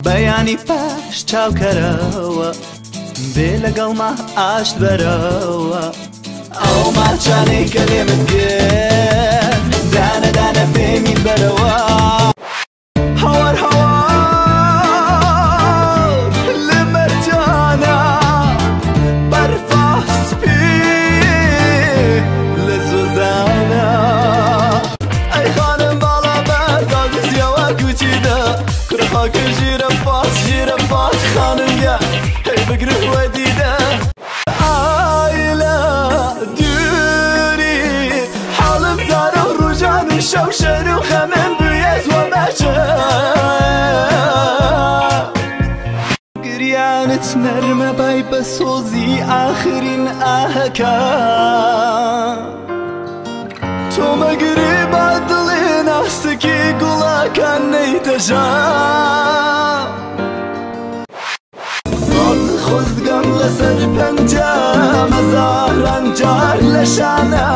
بەیانی پاش چاوکەرەوە بێ لەگەڵما ئاشت بەرەوە. ئەو ماچانەی کە لێمت کرد دانە دانە پێمی بەرەوە. هەوار هەوار لە مەرجانە بەرفا سپی لە زۆزانە. ئەی خانم باڵا بەرزازیەوە کوچیدە کوڕخاکە ژیرە پاس ژیرە پاس خانم یا هەی بگرە وەدیدە. ئایلە دووری حاڵم زار و ڕژان و شەوشەر و خەمم بوویە زوە بەچە. گریانت نەرمە بای بە سۆزی ئاخرین ئاهەکە. تۆ مەگری با دڵێ ناسکی گوڵەکان نەیتەژا. خۆزگەم لەسەر پەنجە مەزاران جار لە شانە.